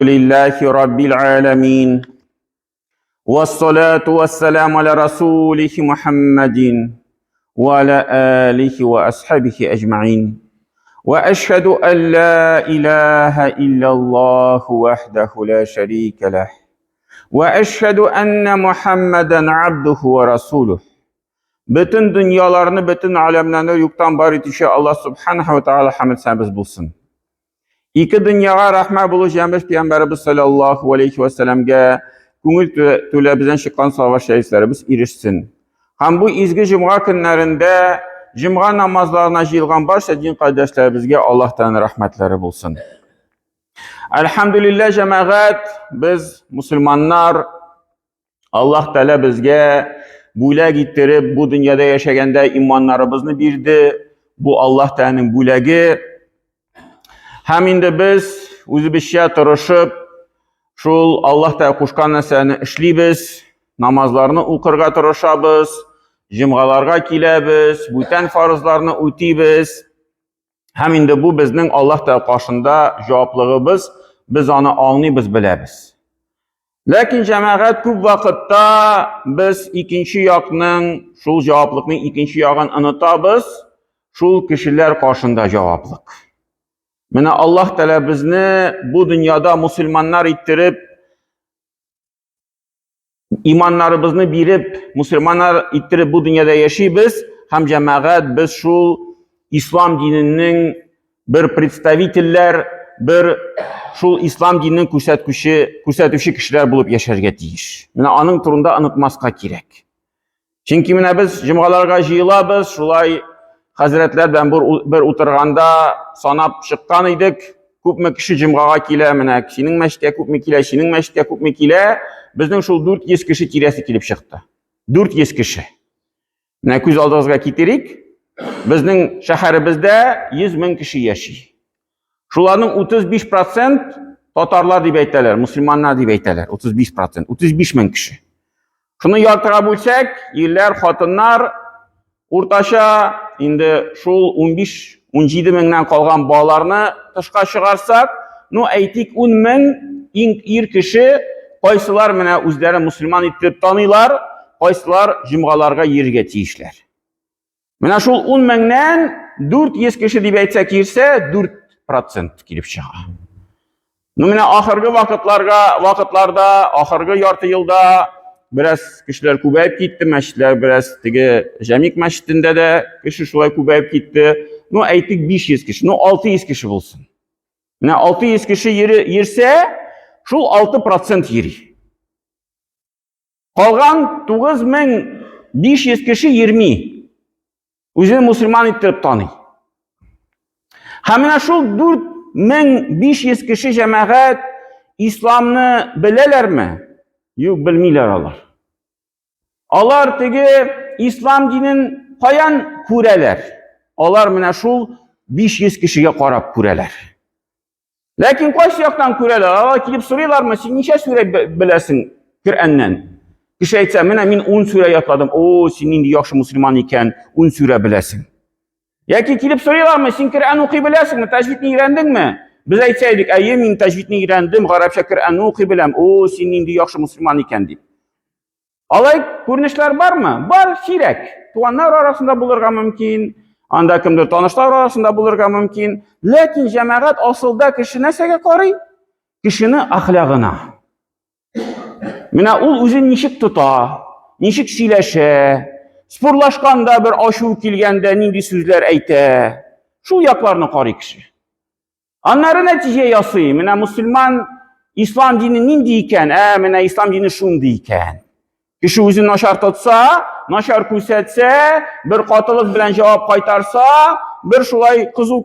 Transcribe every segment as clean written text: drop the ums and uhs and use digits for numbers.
لله رب العالمين والصلاة والسلام على رسوله محمد وعلى آله وأصحابه أجمعين وأشهد أن لا إله إلا الله وحده لا شريك له وأشهد أن محمدا عبده ورسوله Бөтен дөньяларны, бөтен аләмнәрне юктан бар итүче Аллаһ субханаһу ва таала хәмд сәбез булсын. Ике дөньяга рәхмә булу җәмеш пәйгамбәребез саллаллаһу алейхи ва сәлламгә күңел түләбездән чыккан салават шәрифләребез ирешсен. Һәм бу изге җомга көннәрендә җомга намазларына җыелган барча дин кардәшләребезгә Аллаһтан рәхмәтләре булсын. Әлхәмдүлилләһ, җәмәгать, без мусульманнар Аллаһ Тәгалә безгә бүләк иттереп, бу дөньяда яшәгәндә иманнарыбызны бирде. Бу Аллаһ Тәгаләнең бүләге. Һәм инде без үзебезчә тырышып, шул Аллаһ Тәгалә кушкан нәрсәне эшлибез, намазларны укырга тырышабыз, җомгаларга киләбез, бүтән фарызларны үтибез. Һәм инде бу безнең Аллаһ Тәгалә каршында җаваплыгыбыз, без аны аңлыйбыз, беләбез. Ләкин җәмәгать күп вакытта без икенче якның, шул җаваплыкның икенче ягын онытабыз, шул кешеләр каршында җаваплык. Менә Аллаһ Тәгалә безне бу дөньяда мусульманнар иттереп, иманнарыбызны биреп, мусульманнар иттереп бу дөньяда яшибез һәм җәмәгать без шул ислам диненең бер представительләр, бер шул ислам динен күрсәтүче, күрсәтүче кешеләр булып яшәргә тиеш. Менә аның турында онытмаска кирәк. Чөнки менә без җомгаларга җыелабыз, шулай хәзрәтләр белән бер, бер утырганда санап чыккан идек. Күпме кеше җомгага килә, менә синең мәчеткә күпме килә, синең мәчеткә күпме килә. Безнең шул 400 кеше тирәсе килеп чыкты. 400 кеше. Менә күз алдыгызга китерик. Безнең шәһәребездә 100 мең кеше яши. Шуларның 35% татарлар дип әйтәләр, мусульманнар дип әйтәләр. 35%, 35 мең кеше. Шуны яртыга бүлсәк, ирләр, хатыннар уртача инде шул 15-17 меңнән калган балаларны тышка чыгарсак, ну әйтик 10 мең иң ир кеше, кайсылар менә үзләрен мусульман итеп таныйлар, кайсылар җомгаларга йөрергә тиешләр. Менә шул 10 меңнән 400 кеше дип әйтсәк килсә, 4% килеп чыга. Ну менә ахыргы вакытларга, вакытларда, ахыргы ярты елда бераз кешеләр күбәеп китте, мәчетләр бераз теге Җәмик мәчетендә дә кеше шулай күбәеп китте. Ну әйтик 500 кеше, ну 600 кеше булсын. Менә 600 кеше йөрсә, шул 6% йөри. Калган 9500 кеше йөрми. Үзен мусульман иттереп таный. Һәм менә шул 4500 кеше җәмәгать исламны беләләрме? Юк, белмиләр алар. Алар теге ислам динен каян күрәләр? Алар менә шул 500 кешегә карап күрәләр. Ләкин кайсы яктан күрәләр? Алар килеп сорыйлармы, син ничә сүрә беләсең Коръәннән? Кеше әйтсә, менә мин 10 сүрә ятладым. О, син нинди яхшы мусульман икән, 10 сүрә беләсең. Яки килеп сорыйлармы, син Коръән укый беләсеңме, тәҗвидне өйрәндеңме? Без әйтсә идек, әйе, мин тәҗвидне өйрәндем, гарәпчә Коръәнне укый беләм. О, син нинди яхшы мусульман икән дип. Алай күренешләр бармы? Бар, сирәк. Туганнар арасында булырга мөмкин, анда кемдер танышлар арасында булырга мөмкин. Ләкин җәмәгать асылда кеше нәрсәгә карый? Кешене әхлагына. Менә ул үзен ничек тота, ничек сөйләшә, спорлашканда бер ачу килгәндә нинди сүзләр әйтә. Шул якларны карый кеше. Аннары нәтиҗә ясый. Менә мусульман ислам дине нинди икән? Ә, менә ислам дине шундый икән. Кеше үзен начар тотса, начар күрсәтсә, бер катылык белән җавап кайтарса, бер шулай кызу,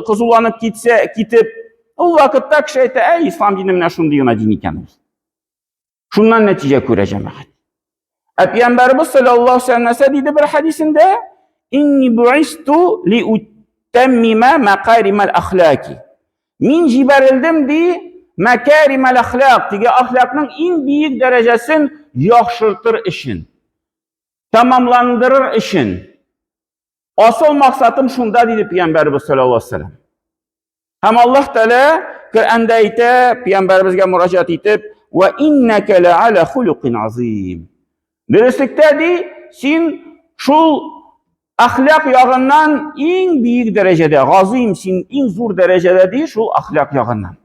кызуланып китсә, китеп, ул вакытта кеше әйтә, әй, ислам дине менә шундый гына дин икән ул. Шуннан нәтиҗә күрә җәмәгать. Ә пәйгамбәребез саллаллаһу алейһи вәсәлләм нәрсә диде бер хәдисендә? Инни буисту ли утаммима макаримал ахлаки. Мин җибәрелдем ди, макаримал ахлак, теге ахлакның иң биек дәрәҗәсен яхшыртыр өчен, тәмамландырыр өчен. Асыл максатым шунда, диде пәйгамбәребез саллаллаһу алейһи вәсәлләм. Һәм Аллаһ Тәгалә Коръәндә әйтә, пәйгамбәребезгә мөрәҗәгать итеп, "Ва иннака лa'ала хулукин азим." Дөреслектә ди, син шул әхлак ягыннан иң биек дәрәҗәдә, газыйм, син иң зур дәрәҗәдә ди, шул әхлак ягыннан.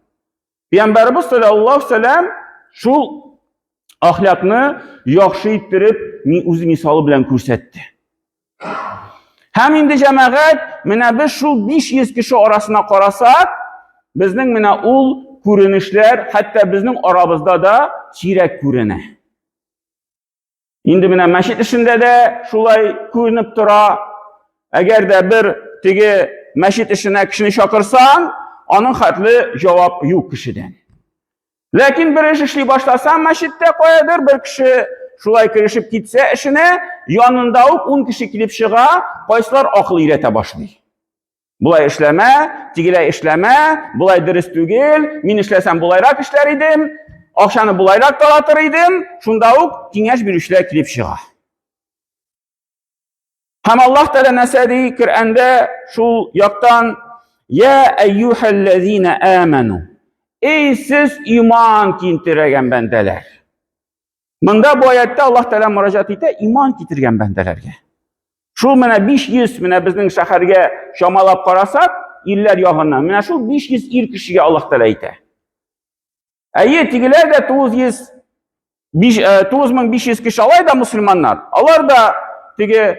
Пәйгамбәребез саллаллаһу алейһи вәсәлләм шул әхлакны яхшы иттереп үз мисалы белән күрсәтте. Һәм инде җәмәгать, менә без шул 500 кеше арасына карасак, безнең менә ул күренешләр хәтта безнең арабызда да сирәк күренә. Инде менә мәчет эшендә дә шулай күренеп тора. Әгәр дә бер теге мәчет эшенә кешене чакырсаң, аның хәтле җавап юк кешедән. Ләкин бер эш эшли башласаң мәчеттә каядыр бер кеше шулай керешеп китсә эшенә, янында ук ун кеше килеп чыга, кайсылар акыл өйрәтә башлый. Болай эшләмә, тегеләй эшләмә, болай дөрес түгел, мин эшләсәм болайрак эшләр идем, акчаны болайрак таратыр идем, шунда ук киңәш бирүчеләр килеп чыга. Һәм Аллаһ Тәгалә нәрсә ди Коръәндә шул яктан Я әйюһәлләзина аману. Эй сез иман китерәгән бәндәләр. Монда бу аятта Аллаһ Тәгалә мөрәҗәгать итә иман китергән бәндәләргә. Шул менә 500 менә безнең шәһәргә чамалап карасак, ирләр ягыннан менә шул 500 ир кешегә Аллаһ Тәгалә әйтә. Әйе, тегеләр дә 900 9500 кеше алай да мусульманнар. Алар да теге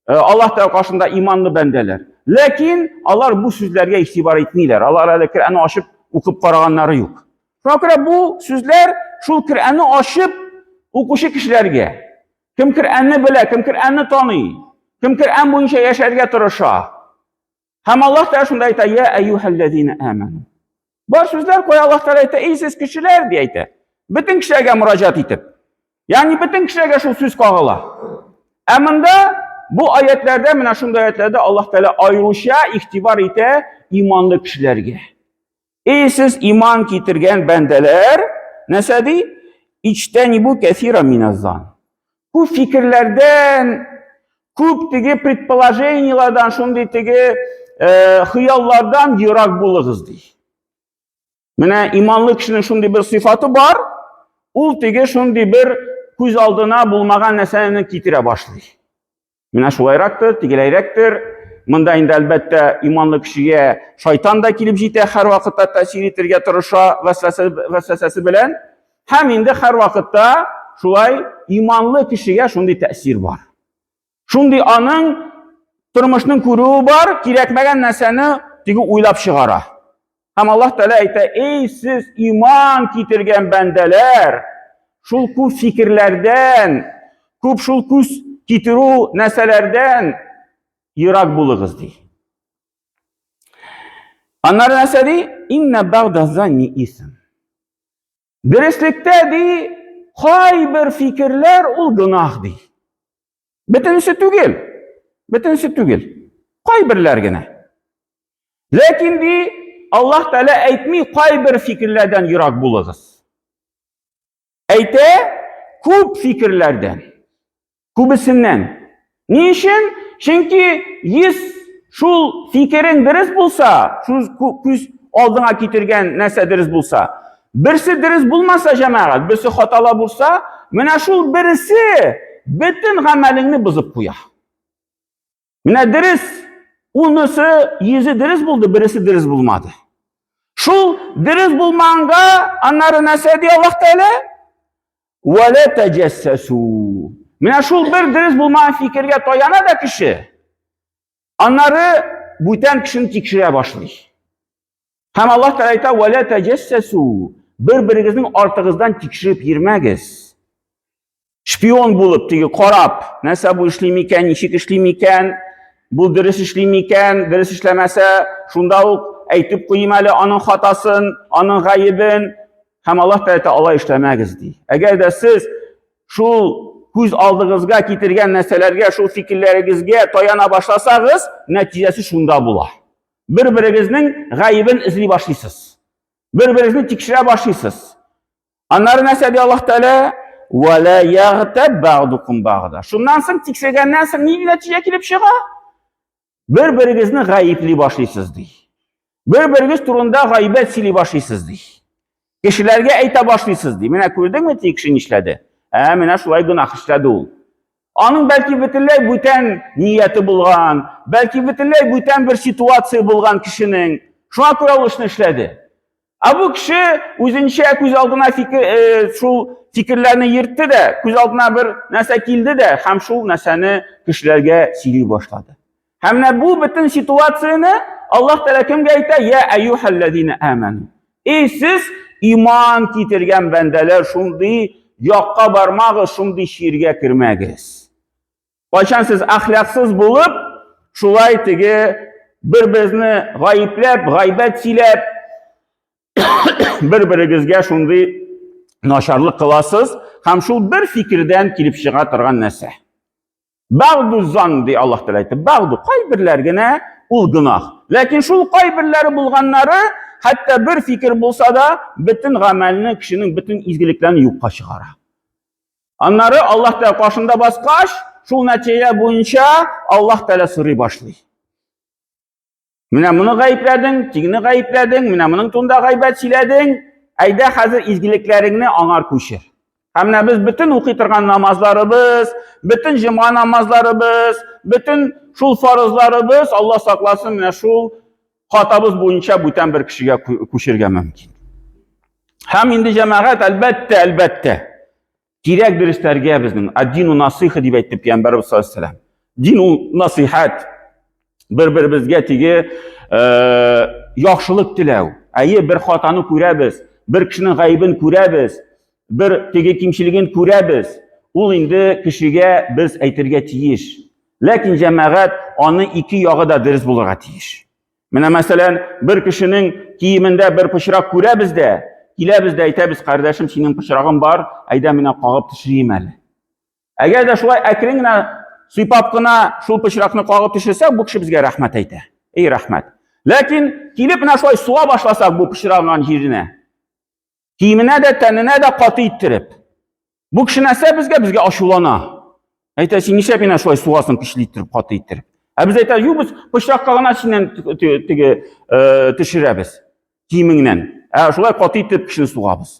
Аллаһ Тәгалә каршында иманлы бәндәләр. Ләкин алар бу сүзләргә игътибар итмиләр. Алар әле Коръәнне ачып укып караганнары юк. Шуңа күрә бу сүзләр шул Коръәнне ачып укучы кешеләргә. Кем Коръәнне белә, кем Коръәнне таный, кем Коръән буенча яшәргә тырыша. Һәм Аллаһ Тәгалә шунда әйтә: "Я әйюһәлләзина аману". Бар сүзләр кая Аллаһ Тәгалә әйтә: "Эй сез кешеләр" ди әйтә. Бөтен кешеләргә мөрәҗәгать итеп. Ягъни бөтен кешеләргә шул сүз кагыла. Ә монда бу аятләрдә, менә шундый аятләрдә Аллаһ Тәгалә аеруча игътибар итә иманлы кешеләргә. Эй сез иман китергән бәндәләр, нәрсә ди? Ичтәнибу кәсира миназзан. Күп фикерләрдән, күп теге предположениеләрдән, шундый теге э, хыяллардан ерак булыгыз ди. Менә иманлы кешенең шундый бер сыйфаты бар, ул теге шундый бер күз алдына булмаган нәрсәне китерә башлый. Менә шулайрактыр, тегеләйрәктер. Монда инде әлбәттә иманлы кешегә шайтан да килеп җитә, һәрвакытта тәэсир итәргә тырыша вәсвәсәсе белән. Һәм инде һәрвакытта шулай иманлы кешегә шундый тәэсир бар. Шундый аның тормышның күрүе бар, кирәкмәгән нәрсәне теге уйлап чыгара. Һәм Аллаһ Тәгалә әйтә, эй сез иман китергән бәндәләр, шул күп фикерләрдән, күп шул күз китерү нәрсәләрдән ерак булыгыз ди. Аннары нәрсә ди? Инна бәгъдә занни исм. Дөреслектә ди, кайбер фикерләр ул гөнаһ ди. Бөтенесе түгел. Бөтенесе түгел. Кайберләр генә. Ләкин ди, Аллаһ Тәгалә әйтми, кайбер фикерләрдән ерак булыгыз. Әйтә, күп фикерләрдән. Күбесеннән. Ни өчен? Чөнки 100 шул фикерең дөрес булса, шул күз алдыңа китергән нәрсә дөрес булса, берсе дөрес булмаса, җәмәгать, берсе хатала булса, менә шул берсе бөтен гамәлеңне бозып куя. Менә дөрес, унысы, йөзе дөрес булды, бересе дөрес булмады. Шул дөрес булмаганга аннары нәрсә ди Аллаһ Тәгалә? Вәлә тәҗәссәсу. Менә шул бер дөрес булмаган фикергә таяна да кеше, аннары бүтән кешене тикшерә башлый. Һәм Аллаһ Тәгалә әйтә, "Вәлә тәҗәссәсу." Бер-берегезнең артыгыздан тикшереп йөрмәгез. Шпион булып теге карап, нәрсә бу эшли микән, ничек эшли микән, бу дөрес эшли микән, дөрес эшләмәсә, шунда ук әйтеп куйым әле аның хатасын, аның гаебен. Һәм Аллаһ Тәгалә әйтә, алай эшләмәгез ди. Әгәр дә сез шул күз алдыгызга китергән нәрсәләргә, шул фикерләрегезгә таяна башласагыз, нәтиҗәсе шунда була. Бер-берегезнең гаебен эзли башлыйсыз. Бер-берегезне тикшерә башлыйсыз. Аннары нәрсә ди Аллаһ Тәгалә? Ва ла ягтаб бa'дукум бa'да. Шуннан соң тикшергәннән соң нинди нәтиҗә килеп чыга? Бер-берегезне гаепли башлыйсыз ди. Бер-берегез турында гайбәт сөйли башлыйсыз, ди. Кешеләргә әйтә башлыйсыз, ди. Менә күрдеңме, теге кеше нишләде? Ә, менә шулай гөнаһ эшләде ул. Аның бәлки бөтенләй бүтән нияте булган, бәлки бөтенләй бүтән бер ситуация булган кешенең. Шуңа күрә ул эшне эшләде. Ә бу кеше үзенчә күз алдына фикер, э, шул фикерләрне йөртте дә, күз алдына бер нәрсә килде дә һәм шул нәрсәне кешеләргә сөйли башлады. Һәм менә бу бөтен ситуацияне Аллаһ Тәгалә кемгә әйтә? Я әйюһәлләзина аману. Эй сез иман китергән бәндәләр, шундый якка бармагыз, шундый чиргә кермәгез. Кайчан сез әхлаксыз булып, шулай теге бер-березне гаепләп, гайбәт сөйләп, бер-берегезгә шундый начарлык кыласыз һәм шул бер фикердән килеп чыга торган нәрсә. Бәгъду зан ди Аллаһ Тәгалә әйтте. Бәгъду кайберләр генә ул гөнаһ. Ләкин шул кайберләре булганнары, хәтта бер фикер булса да, бөтен гамәлне, кешенең бөтен изгелекләрен юкка чыгара. Аннары Аллаһ Тәгалә каршында баскач, шул нәтиҗә буенча Аллаһ Тәгалә сорый башлый. Менә моны гаепләдең, тегене гаепләдең, менә моның турында гайбәт сөйләдең. Әйдә хәзер изгелекләреңне аңар күчер. Һәм менә без бөтен укый торган намазларыбыз, бөтен җомга намазларыбыз, бөтен шул фарызларыбыз, Аллаһ сакласын, менә шул хатабыз буенча бүтән бер кешегә күчергә мөмкин. Һәм инде җәмәгать, әлбәттә, әлбәттә, кирәк дәресләргә безнең аддину насыйха дип әйтте пәйгамбәрбез саллаллаһу алейһи Дин ул насыйхат. Бер-беребезгә теге э, яхшылык теләү. Әйе, бер хатаны күрәбез, бер кешенең гаебен күрәбез, бер теге кимчелеген күрәбез. Ул инде кешегә без әйтергә тиеш. Ләкин җәмәгать аны ике ягы да дөрес булырга тиеш. Менә мәсәлән, бер кешенең киемендә бер пычрак күрәбез дә, киләбез дә әйтәбез, кардәшем, синең пычрагың бар, әйдә менә кагып төшерим әле. Әгәр дә шулай әкрен генә сыйпап кына шул пычракны кагып төшерсәк, бу кеше безгә рәхмәт әйтә. Эй, рәхмәт. Ләкин килеп менә шулай суга башласак бу пычраган җиренә, киеменә дә, тәненә дә каты иттереп, Бу кеше нәрсә безгә? Безгә ачулана. Әйтә, син нишләп миңа шулай сугасың көчле иттереп, каты иттереп? Ә без әйтә, юк, без пычракка гына синнән теге э, төшерәбез киемеңнән. Ә шулай каты итеп кешене сугабыз.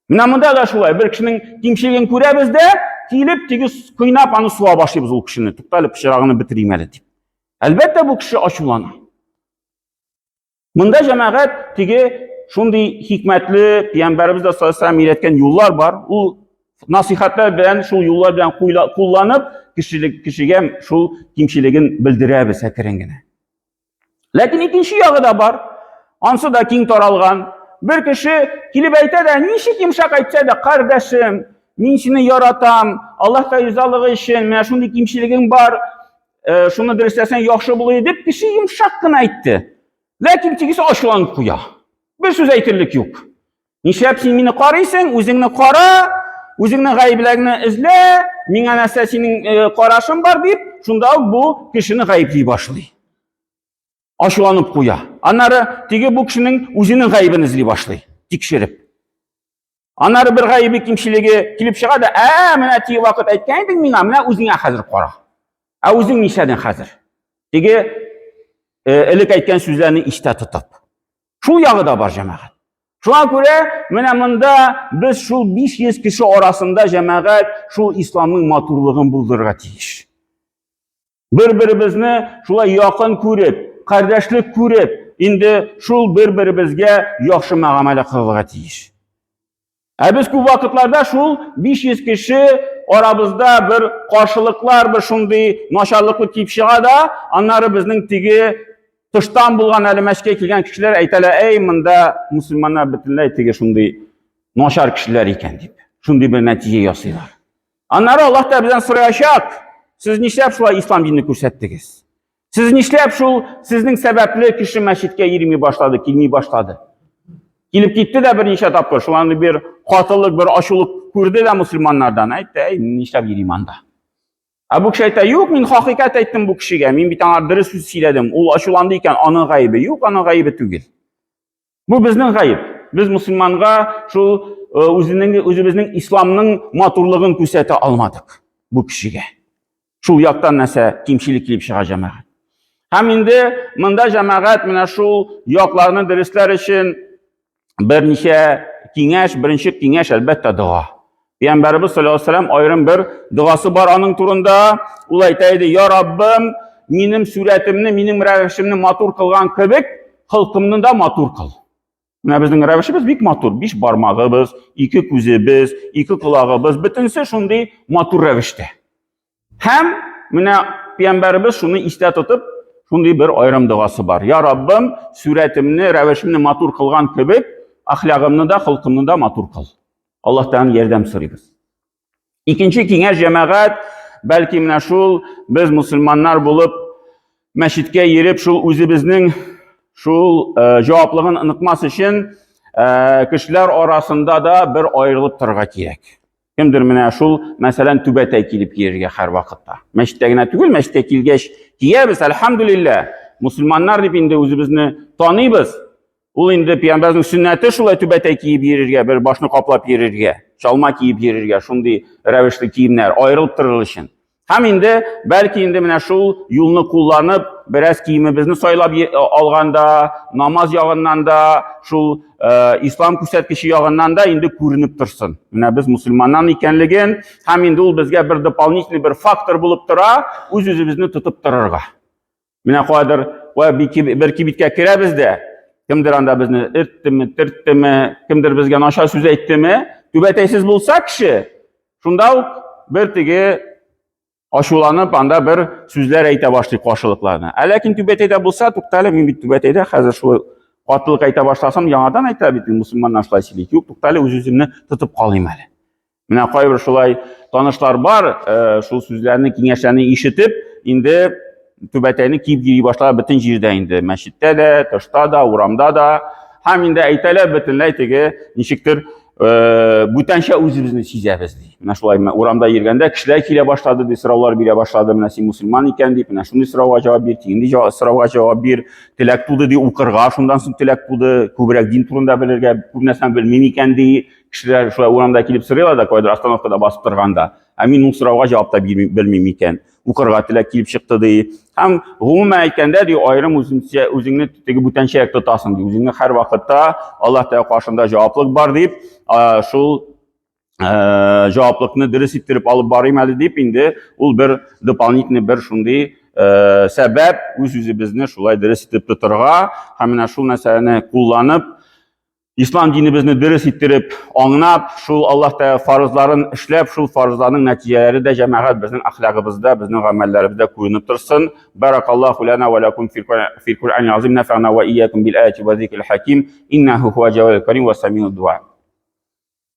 Менә монда да шулай, бер кешенең кимчелеген күрәбез дә, килеп теге кыйнап аны суга башлыйбыз ул кешене. Туктале, пычрагını бетерим әле дип. Әлбәттә, бу кеше ачулана. Монда җәмәгать теге шундый хикмәтле пәйгамбәребез дә саллаллаһу алейһи өйрәткән юллар бар. Ул насихатлар белән шул юллар белән кулланып кешелек кешегә шул кимчелеген белдерәбез әкрен генә. Ләкин икенче ягы да бар. Ансы да киң таралган. Бер кеше килеп әйтә дә, ничек йомшак әйтсә дә, кардәшем, мин сине яратам, Аллаһ ризалыгы өчен менә шундый кимчелегең бар, Э, шуны дөресләсәң яхшы булыр иде дип кеше йомшак кына әйтте. Ләкин тегесе ачуланып куя. Бер сүз әйтерлек юк. Нишләп син мине карыйсың, үзеңне кара, үзеңнең гаепләреңне эзлә, миңа нәрсә синең э, карашың бар дип, шунда ук бу кешене гаепли башлый. Ачуланып куя. Аннары теге бу кешенең үзенең гаебен эзли башлый, тикшереп. Аннары бер гаебе кимчелеге килеп чыга да, ә, менә теге вакыт әйткән идең миңа, менә үзеңә хәзер кара. Ә үзең нишләдең хәзер? Теге э, элек әйткән сүзләрне истә тотып. Шул ягы да бар җәмәгать. Шуңа күрә менә монда без шул 500 кеше арасында җәмәгать шул исламның матурлыгын булдырырга тиеш. Бер-беребезне шулай якын күреп, кардәшлек күреп, инде шул бер-беребезгә яхшы мөгамәлә кылырга тиеш. Ә без күп вакытларда шул 500 кеше арабызда бер каршылыклар, бер шундый начарлыклы килеп чыга да, аннары безнең теге тыштан булган әле мәчкә килгән кешеләр әйтәләр, әй, монда мусульманнар бөтенләй теге шундый начар кешеләр икән дип. Шундый бер нәтиҗә ясыйлар. Аннары Аллаһ та бездән сораячак, сез нишләп шулай ислам динен күрсәттегез? Сез нишләп шул сезнең сәбәпле кеше мәчеткә йөрми башлады, килми башлады? Килеп китте дә берничә тапкыр, шуларны бер катылык, бер ачулык күрде дә мусульманнардан. Әйтте, әй, нишләп йөрим анда? Ә бу кеше әйтә, юк, мин хакыйкать әйттем бу кешегә, мин бит аңа дөрес сүз сөйләдем. Ул ачуланды икән, аның гаебе. Юк, аның гаебе түгел. Бу безнең гаеп. Без мусульманга шул э, үзенең үзебезнең исламның матурлыгын күрсәтә алмадык бу кешегә. Шул яктан нәрсә кимчелек килеп чыга җәмәгать. Һәм инде монда җәмәгать менә шул якларны дөресләр өчен берничә киңәш, беренче киңәш әлбәттә дога. Пәйгамбәребез саллаллаһу алейһи вәсәлләм аерым бер догасы бар аның турында. Ул әйтә иде: "Я Раббым, минем сурәтемне, минем рәвешемне матур кылган кебек, холкымны да матур кыл." Менә безнең рәвешебез бик матур. Биш бармагыбыз, ике күзебез, ике колагыбыз, бөтенесе шундый матур рәвештә. Һәм менә пәйгамбәребез шуны истә тотып, шундый бер аерым догасы бар. Я Раббым, сурәтемне, рәвешемне матур кылган кебек, әхлагымны да, холкымны да матур кыл. Аллаһтан ярдәм сорыйбыз. Икенче киңәш җәмәгать, бәлки менә шул без мусульманнар булып мәчеткә йөреп, шул үзебезнең шул э, җаваплыгын онытмас өчен э, кешеләр арасында да бер аерылып торырга кирәк. Кемдер менә шул, мәсәлән, түбәтәй килеп киергә һәр вакытта. Мәчеттә генә түгел, мәчеткә килгәч киябез, әлхәмдүлилләһ. Мусульманнар дип инде үзебезне таныйбыз. Ул инде пәйгамбәрнең сөннәте шулай түбәтәй киеп йөрергә, бер башны каплап йөрергә, чалма киеп йөрергә, шундый рәвешле киемнәр аерылып торыр өчен. Һәм инде, бәлки инде менә шул юлны кулланып, бераз киемебезне сайлап алганда, намаз ягыннан да, шул э, ислам күрсәткече ягыннан да инде күренеп торсын. Менә без мусульманнан икәнлеген һәм инде ул безгә бер дополнительный бер фактор булып тора, үз-үзебезне тотып торырга. Менә кайдыр бер кибеткә керәбез дә, кемдер анда безне эрттеме, төрттеме, кемдер безгә начар сүз әйттеме, түбәтәйсез булса кеше, шунда ук бер теге ачуланып анда бер сүзләр әйтә башлый каршылыкларны. Ә ләкин түбәтәйдә булса, туктале, мин бит түбәтәйдә хәзер шул катылык әйтә башласам, яңадан әйтә бит, мусульманнар шулай сөйли. Юк, туктале, үз-үземне тотып калыйм әле. Менә кайбер шулай танышлар бар, э, шул сүзләрне, киңәшләрне ишетеп, инде түбәтәйне киеп йөри башлар бөтен җирдә инде, мәчеттә дә, тышта да, урамда да. Һәм инде әйтәләр бөтенләй теге ничектер э, бүтәнчә үзебезне сизәбез ди. Менә шулай менә урамда йөргәндә кешеләр килә башлады ди, сораулар бирә башлады. Менә син мусульман икән дип, менә шундый сорауга җавап бир, тигенди сорауга җавап бир. Теләк туды ди укырга, шуннан соң теләк туды күбрәк дин турында белергә, күп нәрсәне белмим икән ди. Кешеләр шулай урамда килеп сорыйлар да, кайдыр остановкада басып торганда. Ә мин ул сорауга җавап та белмим икән. Укырга теләк килеп чыкты ди. Һәм гомумән әйткәндә ди, аерым үзеңчә үзеңне теге бүтәнчәрәк тотасың ди. Үзеңне һәр вакытта Аллаһ Тәгалә каршында җаваплык бар дип, шул җаваплыкны дөрес иттереп алып барыйм әле дип инде ул бер дополнительный бер шундый сәбәп үз-үзебезне шулай дөрес итеп тотырга һәм менә шул нәрсәне кулланып Ислам динебезне дөрес иттереп аңнап, шул Аллаһ Тәгалә фарызларын эшләп, шул фарызларның нәтиҗәләре дә җәмәгать безнең әхлагыбызда, безнең гамәлләребездә күренеп торсын. Баракаллаху лана ва лакум фил Кур'анил азим, нафa'на ва ийякум бил аяти ва зикрил хаким. Иннаху хуа җавадул карим ва самиуд дуа.